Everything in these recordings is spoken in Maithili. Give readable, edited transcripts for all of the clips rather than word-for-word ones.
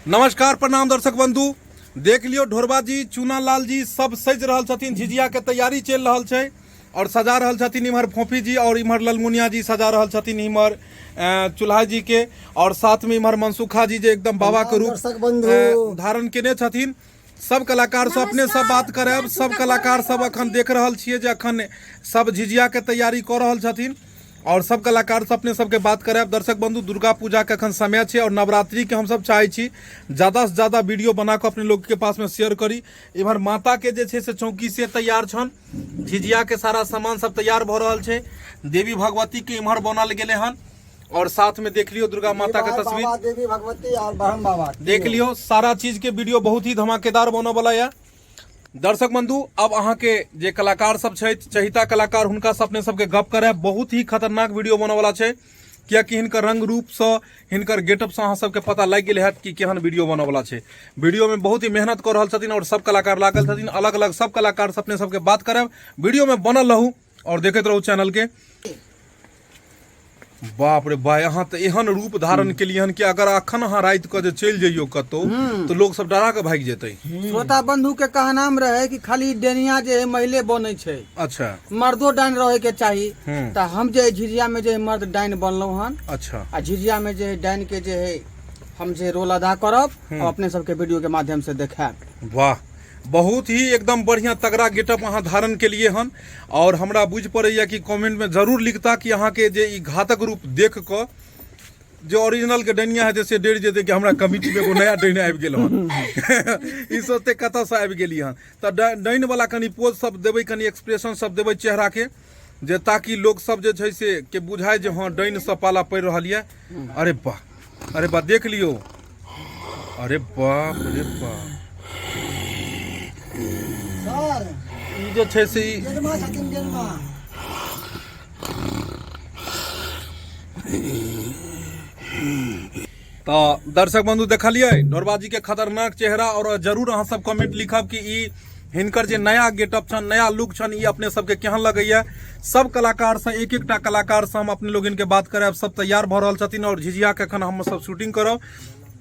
नमस्कार प्रणाम दर्शक बंधु। देख लियो ढोरबा जी, चूना लाल जी सब सजि रहल छथिन, झिझिया के तैयारी चलि रहल छै और सजा रहल छथिन इम्हर फोफी जी और इम्हर ललमुनिया जी सजा रहल छथिन इम्हर चूल्हा जी के और साथ में इम्हर मनसुखा जी जे एकदम बाबा के रूप दर्शक बंधु। धारण केने छथिन। सब कलाकार सब अपने सब बात करब। सब कलाकार सब अखन देख रहल छियै जे अखन सब झिझिया के तैयारी कऽ रहल छथिन और सब कलाकार सब अपने सबके बात करायब। दर्शक बंधु, दुर्गा पूजा के अखन समय छै और नवरात्रि के हमसब चाहै छी ज्यादा से ज्यादा वीडियो बना कऽ अपने लोग के पास में शेयर करी। इम्हर माता के जे छै से चौकी से तैयार छन, झिझिया के सारा सामान सब तैयार भऽ रहल छै। देवी भगवती के इम्हर बनल गेलै हन और साथ में देख लियो दुर्गा माता के तस्वीर, बाबा देवी भगवती और ब्रह्म बाबा देख लियो सारा चीज के वीडियो बहुत ही धमाकेदार बनऽ वाला या। दर्शक बंधु, अब अहाँ के जे कलाकार सब छथि, चहिता कलाकार, हुनका से अपने सबके गप करय। बहुत ही खतरनाक वीडियो बनऽ वाला छै, कियाकि हिनकर रंग रूप से, हिनकर गेटअप से अहाँ सबके पता लागि गेल हैत कि केहन वीडियो बनऽ वाला छै। वीडियो में बहुत ही मेहनत कऽ रहल छथिन और सब कलाकार लागल छथिन। अलग अलग सब कलाकार से अपने सबके बात करब। वीडियो में बनल रहू और देखैत रहू चैनल के। बाप रे भाई, अहाँ तऽ एहन रूप धारण केलियै हन कि अगर अखन अहाँ राति कऽ जे चलि जइयौ कतौ तऽ लोक सब डरा कऽ भागि जेतै। श्रोता बंधु के कहनाम रहे कि खाली डेनिया जे है महिले बनै छै, मर्दो डाइन रहे के चाही। तऽ हम जे झिझिया में जे है मर्द डाइन बनलहुँ हन। आ झिझिया में जे है डाइन के जे है हम जे रोल अदा करब और अपने सबके वीडियो के माध्यम से देखायब। वाह, बहुत ही एकदम बढ़िया तगड़ा गेटअप अहाँ धारण के लिए हन और हमरा बुझि पड़ैया कि कमेंट में जरूर लिखता कि अहाँ के जे ई घातक रूप देख कऽ जे ओरिजिनल के डैनिया हेतै से डरि जेतै कि हमरा कमिटी में एगो नया डैन आबि गेल हन, ई सोचतै कतऽसँ आबि गेली हन। तऽ डैन वाला कनि पोज सब देबै, कनि एक्सप्रेशन सब देबै चेहरा के, जे ताकि लोक सब जे छै से के बुझाय जे हँ डैन सँ पाला पड़ि रहल यऽ। अरे वाह, अरे वाह, देख लियौ, अरे बाप रे बाप, सर ई जे छै से ई गेनमा छथिन गेनमा। तऽ दर्शक बंधु देखलियै ढोरबा जी के खतरनाक चेहरा और जरूर अहाँ सब कमेंट लिखब कि ई हिनकर जे नया गेटअप छन, नया लुक छन, ई अपने सबके केहन लगैया। सब कलाकार से, एक एकटा कलाकार से हम अपने लोगन के बात करायब। सब तैयार भऽ रहल छथिन और झिझिया के एखन हम सब शूटिंग करब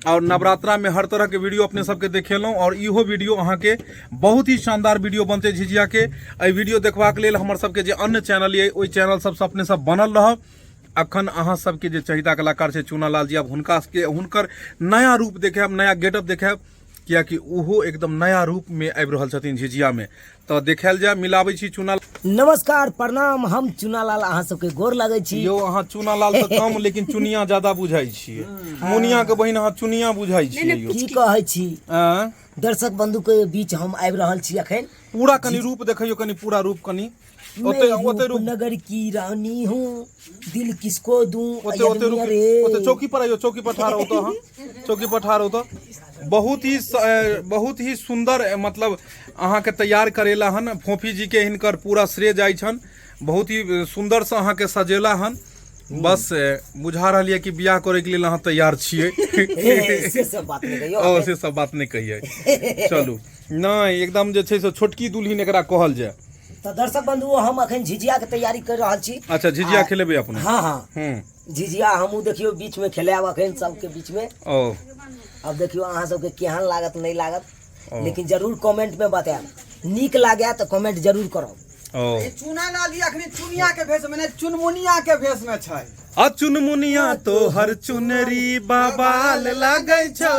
और नवरात्रा में हर तरह के वीडियो अपने सबके देखेलहुँ और इहो वीडियो अहाँ के बहुत ही शानदार वीडियो बनते झिझिया के। एहि वीडियो देखबाक लेल हमर सबके जे अन्य चैनल ये ओहि चैनल सबसँ अपने सब बनल रहब। अखन अहाँ सबके जे चहिता कलाकार छै चूना लाल जी, अब हुनका सबके हुनकर नया रूप देखायब, नया गेटअप देखायब, कियाकि ओहो एकदम नया रूप में आबि रहल छथिन झिझिया में। तऽ देखायल जाय, मिलाबै छी चूना। नमस्कार प्रणाम, हम चूनालाल अहाँ सबके गोर लगै छी। यौ अहाँ चूनालाल तऽ कम लेकिन चुनिया ज्यादा बुझाइ छियै। मुनिया के बहिन अहाँ चुनिया बुझाइ छियै यौ। की कहै छी? आँय? दर्शक बंधु के बीच हम आबि रहल छी अखन। पूरा कनि रूप देखैयौ, कनि पूरा रूप कनि मैं ओते ओते रूप रूप नगर की रानी हूँ, दिल किसको दूं। ओते ओते अयदमिया रुक रे। ओते चौकी पर आइयो, चौकी पर ठाढ़ हो तो, अहाँ चौकी पर ठाढ़ हो तो बहुत ही बहुत ही सुंदर, मतलब अहाँके तैयार करेला हन फोफी जी के, हिनकर पूरा श्रेय जाइ छन। बहुत ही सुंदर से अहाँके सजेला हन। बस बुझा रहल यऽ कि बियाह करे के लेल अहाँ तैयार छियै। ए, से सब बात नहि कहियौ। ओ से सब बात नहि कहियै, चलू नहि एकदम जे छै से छोटकी दुल्हिन एकरा कहल जाय। तऽ दर्शक बंधु, हम अखन झिझिया के तैयारी कर रहल छी। अच्छा, झिझिया खेलेबै अपने? हाँ हाँ। झिझिया हमहूँ देखियौ बीच में खेलायब अखन सबके बीच में। ओ अब देखियौ अहाँ सबके केहन लागत नहि लागत, ओ। लेकिन जरूर कमेंट में बतायब। नीक लागए तऽ कमेंट जरूर करब। ओ ई चूना लाल जी अखनी चुनिया के भेष में नहि, चुनमुनिया के भेष में छै। आ चुनमुनिया तोहर चुनरी बाबाल लागै छौ,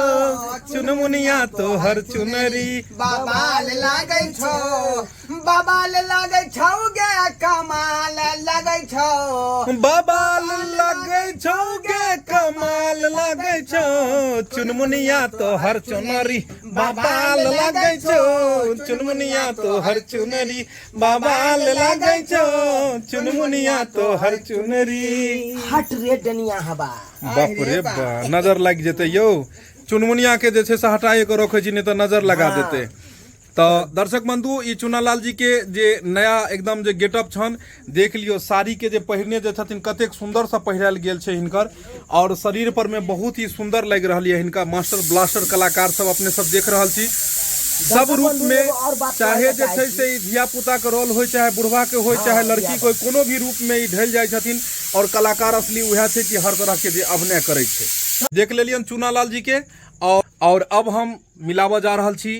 चुनमुनिया तोहर चुनरी बाबाल लागै छौ, बाबाल लागै छौ गे, कमाल लागै छौ, बाबाल लागै छौ गे, कमाल लागै छौ, चुनमुनिया तोहर चुनरी बाबाल लागै छौ, चुनमुनिया तोहर चुनरी बाबाल लागै छौ, चुनमुनिया तोहर चुनरी। हट रे डनिया हवा। बाप रे बा, नजर लागि जेतै यौ। चुनमुनिया के जे छै से हटाए के रखै छी, नहि तऽ नजर लगा देतै। तऽ दर्शक बंधु, ई चुनालाल जी के जे नया एकदम जे गेटअप छन देख लियौ। साड़ी के जे पहिरने जे छथिन कतेक सुंदर से पहिरायल गेल छै हिनकर और शरीर पर में बहुत ही सुंदर लागि रहल यऽ हिनका। मास्टर ब्लास्टर कलाकार सब अपने सब देख रहल छी सब दर्शक रूप बंधु, में, एगो और बात चाहे कहै जे चाहै छै छी। से ई धिया पुता के रोल होय, चाहे बुढ़वा के होय, चाहे लड़की के होय, कोनो भी रूप में ई ढलि जाइ छथिन और कलाकार असली उएह छै कि हर तरह के जे अभिनय करै छै। देख लेलियन चुनालाल जी के। और अब हम मिलाबऽ जा रहल छी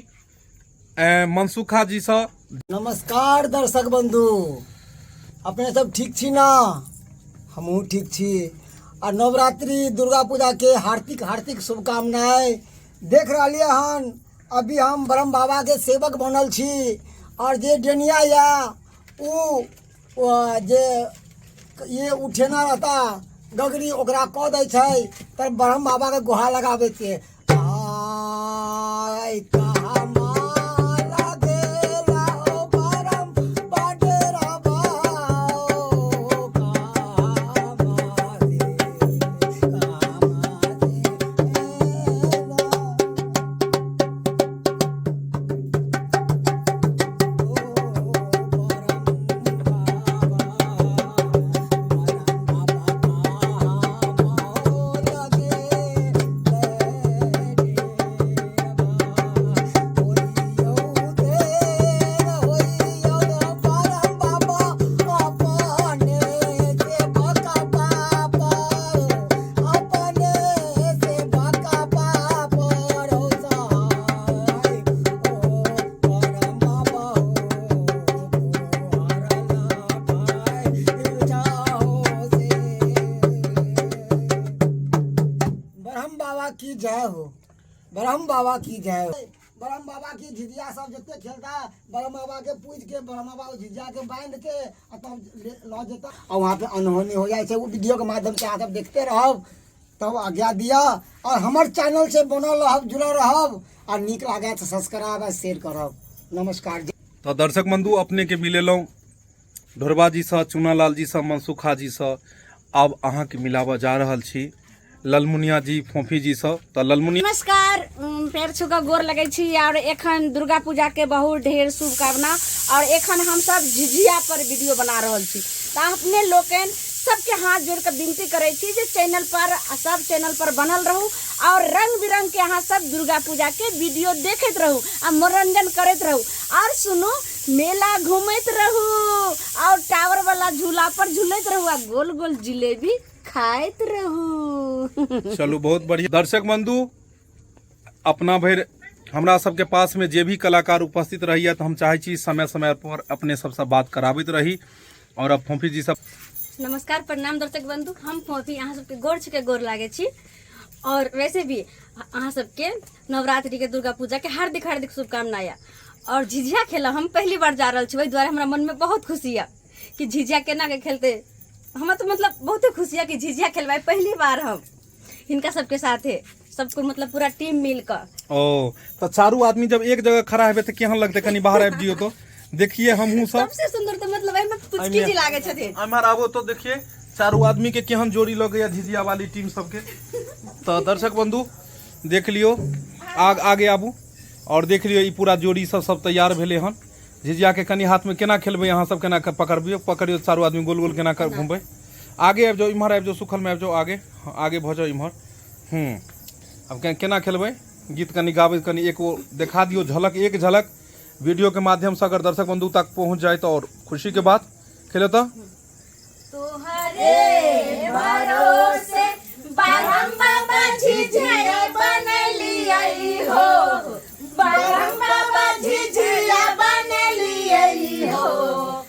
मनसुखा जी सँ। नमस्कार दर्शक बंधु, अपने सब ठीक छी ना? हमहूँ ठीक छी। आ नवरात्रि दुर्गा पूजा के हार्दिक हार्दिक शुभकामनाएं। देख रहलियै हन अभी हम ब्रह्म बाबा के सेवक बनल छी और जे डेनिया या उ जे ये उठेना रहता गगरी ओकरा कऽ दै छै तऽ ब्रह्म बाबा के गुहा लगाबै छियै। आय कहाँ माला गेला ओ ब्रह्म बडेरा बाओ, कहाँ मारे, कहाँ मारे एला। ब्रह्म बाबा की जय हो, ब्रह्म बाबा की जय हो। ब्रह्म बाबा की झिझिया सब जते खेलता ब्रह्म बाबा के पूज के ब्रह्म बाबा झिझिया के बांध के आ तब लऽ जेता आ वहाँ पे अनहोनी हो जाइ छै। ओ वीडियो के माध्यम से अहाँ सब देखते रहब। तब आज्ञा दिअ और हमर चैनल से बनल रहब, जुड़ल रहब आ नीक लागै तऽ सब्सक्राइब आ शेयर करब। नमस्कार। तऽ दर्शक बंधु, अपने के मिलेलहुँ ढोरबा जी सँ, चूनालाल जी सँ, मनसुखा जी सँ। आब अहाँके मिलाबऽ जा रहल छी ललमुनिया जी, फोफी जी सँ। तऽ ललमुनिया नमस्कार, पैर छू कऽ गोर लगै छी और एखन दुर्गा पूजा के बहुत ढेर शुभकामना। और एखन हम सब झिझिया पर वीडियो बना रहल छी, तऽ अपने लोकनि सबके हाथ जोड़ कऽ विनती करै छी जे चैनल पर सब चैनल पर बनल रहू और रंग बिरंग के अहाँ सब दुर्गा पूजा के वीडियो देखैत रहू आ मनोरंजन करैत रहू। और सुनू, मेला घूमैत रहू और टावर वाला झूला पर झूलैत रहू आ गोल गोल जिलेबी खाइत रहू। चलू, बहुत बढ़िया। दर्शक बंधु, अपना भरि हमरा सबके पास में जे भी कलाकार उपस्थित रहिए तऽ हम चाहै छी समय समय पर अपने सबसँ बात कराबैत रही। और अब फोफी जी सब। नमस्कार, प्रणाम दर्शक बंधु, हम फोफी अहाँ सबके गोर छुके गोर लागे छी। और वैसे भी अहाँ सबके नवरात्रि के दुर्गा पूजा के हार्दिक हार्दिक शुभकामना। या और झिझिया खेला हम पहली बार जा रहल छी, ओहि दुआरे हमरा मन में बहुत खुशी या कि झिझिया केना के खेलते। हमरा तो मतलब बहुते खुशी या कि झिझिया खेलबै पहली बार हम हिनका सबके साथे, सबको मतलब पूरा टीम मिल कऽ। ओ तऽ चारू आदमी जब एक जगह खड़ा हेबै तऽ केहन लगतै? कनि बाहर आबि जियौ तो देखिए हमहूँ सब। सबसे सुंदर तऽ मतलब एहिमे पुचकी जी लागै छथिन। एम्हर आबो तो देखिए चारू आदमी के केहन जोड़ी लगैया झिझिया वाली टीम सबके। तऽ दर्शक बंधु देख लियौ, आगे आबू और देख लियौ ई पूरा जोड़ी सब सब तैयार भेलै हन। झिझिया के कनि हाथ में केना खेलबै अहाँ सब, केना पकड़बियौ? पकड़ियौ, चारू आदमी गोल गोल केना कर घुमबै। आगे आबि जाउ, इम्हर आबि जाउ, सुखल में आबि जाउ, आगे, हाँ, आगे भऽ जाउ इम्हर। आब केना खेलबै? गीत कनि गाबै, कनि एक वो देखा दियौ झलक, एक झलक वीडियो के माध्यम से अगर दर्शक बंधु तक पहुंच जाए तो और खुशी के बात। खेलो तो तोहरे भरोसे ब्रह्म बाबा झिझिया बनलियै हो, ब्रह्म बाबा झिझिया बनलियै हो,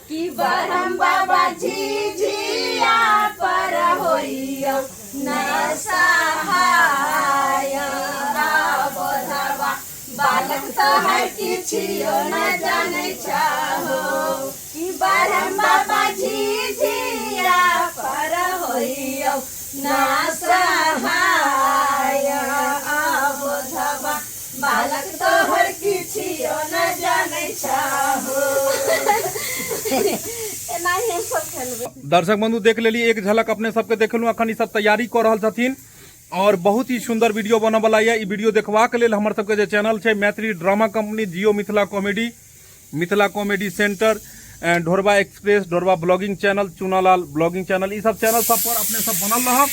कि ब्रह्म बाबा झिझिया पर होइयो न सहाय। बोधवा बालक तोहर किछियो न जानै छहो, कि ब्रह्म बाबा झिझिया पर होइयो न सहाय। बोधवा बालक तोहर किछियो न जानै छहो। एनाही हम सब खेलबै। दर्शक बंधु देख लेली एक झलक अपने सबके देखलहुँ। अखन ई सब तैयारी कऽ रहल छथिन और बहुत ही सुंदर वीडियो बनऽ वाला यऽ। ई वीडियो देखबाक लेल हमर सबके जे चैनल छै Maithili drama company, Jio Mithila comedy, Mithila comedy centre, Dhorba express, Dhorba blogging channel, Chunalal blogging channel, ई सब चैनल सब पर अपने सब बनल रहब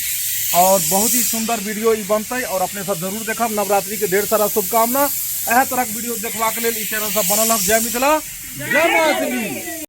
और बहुत ही सुंदर वीडियो ई बनतै और अपने सब जरूर देखब। नवरात्रि के ढेर सारा शुभकामना। एह तरह के वीडियो देखबाक लेल ई चैनल सब बनल रहब। जय मिथिला, जय मैथिली।